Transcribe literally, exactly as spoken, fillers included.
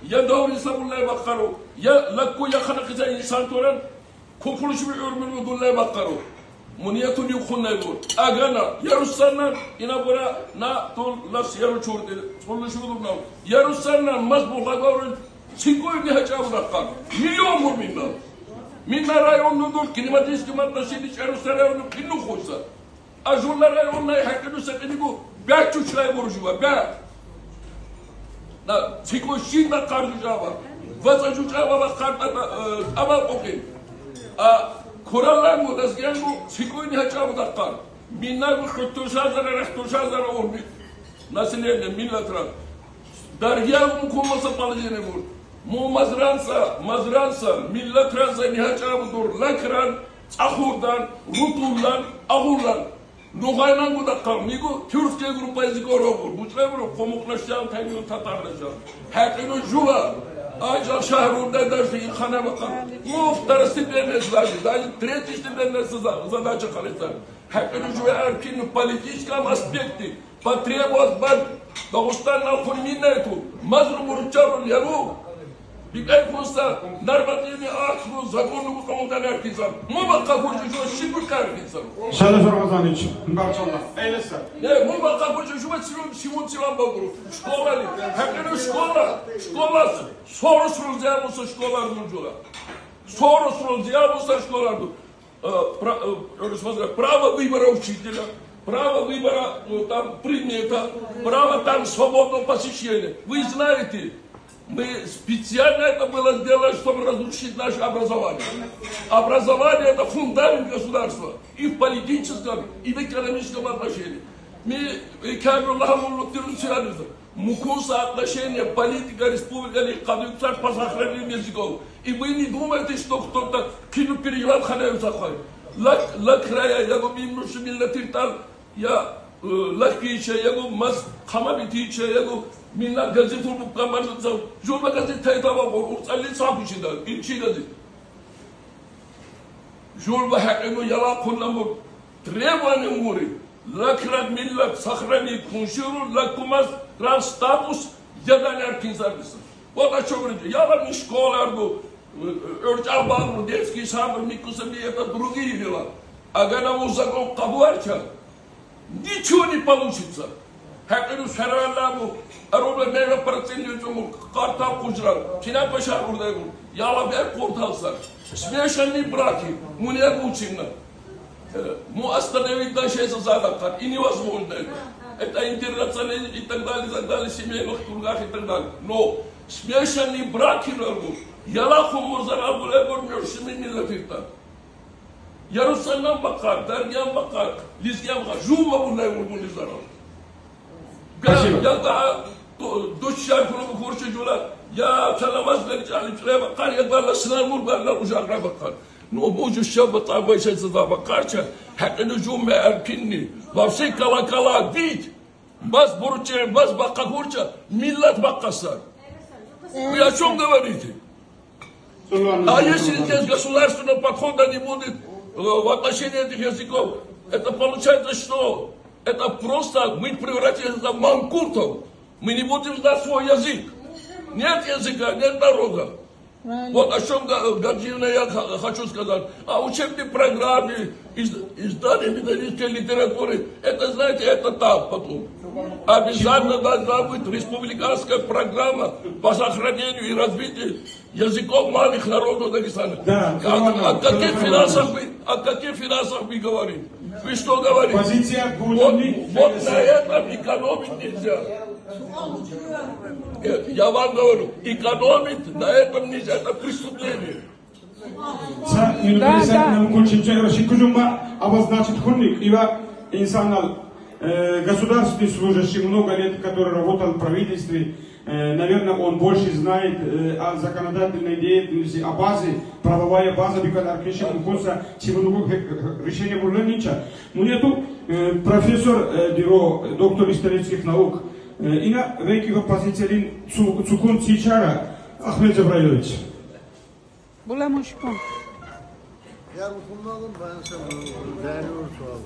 Я дору са буллай бакъаро, я лакку я хана къиза инсан торан, купулуши би урмун буллай бакъаро. Муни я туни хуннай бу. Агана, я русанна, ина бура, на, тул, лас, я ручурди, тулуши будурна. Я русанна, мас бу лагору, цикуй ни хача бу дакъа. Миллион бу минна. Минна районну дур, климатический мат на сиди, я русанна районну, кинну хуйса. А журла районна хакъыну сакъыны бу бя чучай буржува, бя. Да, цикуй шин дакъар жужава. Ваза жужава ва къар, а, а, ама окей. А, куралан бу, дазген бу, цикуй ни хача бу дакъар. Минна бу хутуша зара, рахтуша зара орми. Население, миллет ран. Даргиян му кумаса положение бур. Му мазранса, мазранса, миллет ранса ни хача бу дур, лакран, цахурдан, рутулдан, агурлан. Ногайлан гуда къавмигу, тюркская группа язык оробур, бучлебур, комуклашчан, тайну татарлашчан. Хакъыну жува, аджал шахрурда даже и хана бакъа. Ну, второстепенная задача, даже третьестепенная за-, задача халиса. Хакъыну жува аркину политическом аспекте. Потребовать бад Дагъустан на хурминайку, мазру бурчару яру. Бикай кунса, нормативный акт, закону бу къамудан эркинсан. Му бакъа хурчу жо шибу кар эркинсан. Шараф Рамазанович, барчалла. Эйлеса. Не, му бакъа хурчу жо ма силун, силун силан багру. Школа ни. Хакъыну школа. Школа с-, Сорос рузя буса школа рузя. Сорос рузя буса школа рузя. Э, пра-, э, э, смотри, право выбора учителя, право выбора, э, там, предмета, право там свободного посещения. Вы знаете, мы специально это было сделано, чтобы разрушить наше образование. Образование — это фундамент государства и в политическом, и в экономическом отношении. Мы, э, как бы, Аллах, мы вот, Мукун са отношение политика республика ли кадыксар по сохранению языков. И вы не думайте, что кто-то кину перевал ханаю сахай. Лак, лак рая, я го мимнуш миллатиртан, я, э, лак пича, я го мас хама би тича, я го минна газет урбук камар са, журба газет тайтава го, урцали са пичида, ичи газет. Журба хакъыну яла куннамур требование мури. Лакран миллет сохранить кунширу, лакумас ран статус ядан эркинсар биса. Вот о чём речь. Яла ми школарду, э, э, орча багру, детский сад, ми куса ми это другие дела. Агана му закон къабуарча. Ничего не получится. Хакъыну саралла бу, аруба мера процент ютуму, къартал къужра, кина паша бурдай бу, яла бер къурталса. Смешанные браки, му не получится. Э, му остановить наши это задатка, и невозможно это. Это интернационализм и так далее, и так далее, в семейных кругах и так далее. Но смешанные браки, яла хумур зарал бу, эбур мёршими миллатиртан. Ярусалим бакъар, Даргиян бакъар, Лезгиян бакъар, жума булай урбуни зарал. Спасибо. Я да, до, до чай куну бу хурчи жула, я таламаз бери чали чуле бакъар, я да ла сынар мур барна ужагра бакъар. Но бу жу ша бата бай ша за бакъарча, хакъыну жума эркинни, во все колокола бить. Мас бурче, мас бакъа хурча, миллет бакъаса. Вы о чём говорите? А если здесь государственного подхода не будет, э, в отношении этих языков, это получается, что это просто мы превратимся в манкуртов. Мы не будем знать свой язык. Нет языка, нет народа. Правильно. Вот о чём, Га-, Гаджиевна, я ха-, хочу сказать. А учебные программы, из-, издание методической литературы, это, знаете, это там потом. Обязательно должна быть республиканская программа по сохранению и развитию языков малых народов Дагестана. Да, о, о каких финансах вы, о каких финансах вы говорите? Вы что говорите? Позиция вот, вот на этом экономить нельзя. Нет, я вам говорю, экономить на этом нельзя, это преступление. Са минут пятьдесят нам кончим чай, Рашид Кузюмба обозначит хунник, ива инсанал, э, государственный служащий, много лет, который работал в правительстве, э, наверное, он больше знает, э, о законодательной деятельности, о базе, правовая база, бикал аркеши мукуса, сибунугу, э, э, решение бурленича. Ну, нету, э, профессор, э, Диро, доктор исторических наук, э, ина веки го позиция лин цу-, цукун цичара, Ахмед Джабраилович. Була мушкун. Я мухуммагун, баян са, бәлі ор суал.